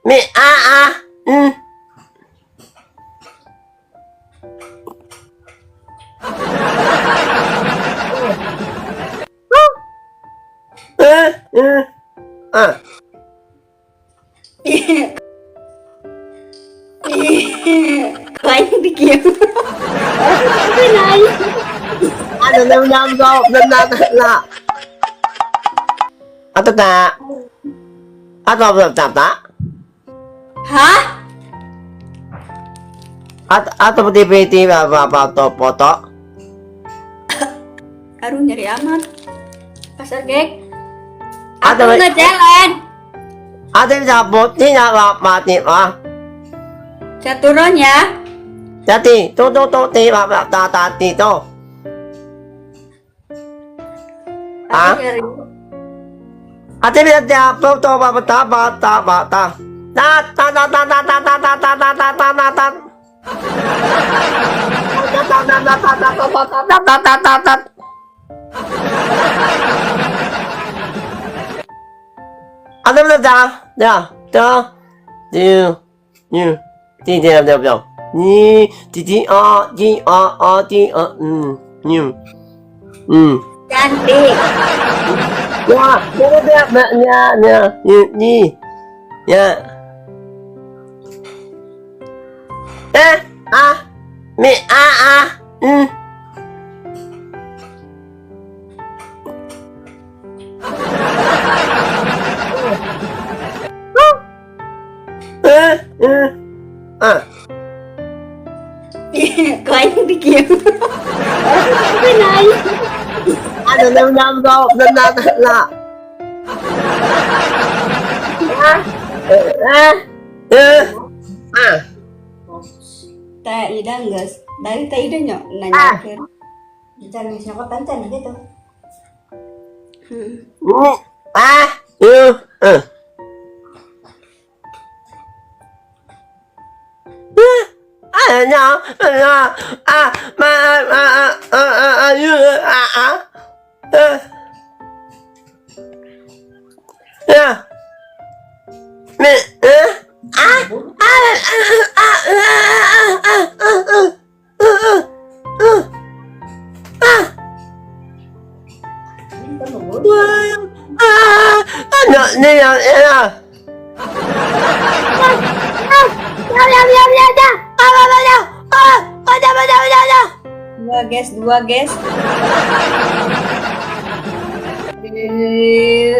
M A A N. Ừ, ừ, à. Kain bikin. À, năm năm rồi, năm năm là. À, ta ta. À, ta ta ta. Hah? Atau T P T apa apa to foto. Aduh, nyeri amat. Pasar gek. Ada Aku nggak jalan. Ada bisa putih apa mati ah. Saya turun ya. Jadi tu tu tu ti apa ta ta ti tu. Ah? Ada bisa dia foto apa ta pa ta pa ta. Ta ta ta ta ta ta ta ta ta ta ta ta ta ta. Ta ta ta ta ta ta ta ta ta ta ta. 啊，对不对？对啊，对啊，对，嗯，对对对对，你弟弟啊，弟啊啊弟啊，嗯嗯嗯。 Cantik. 哇，对对对，你你你你，哎啊，你啊啊嗯。嗯嗯嗯。 Kain bikin. 啊，能能能能能能。啊，啊，嗯，啊。 Teh Ida enggak, dari Teh Ida nyok nanya ke. Jangan siapa tancan gitu. 嗯啊嗯嗯。啊呀啊啊妈啊啊啊啊啊啊啊嗯呀，没嗯啊啊啊啊啊啊啊啊啊啊啊啊那那样呀。 Dua guys, dua guys. Eh,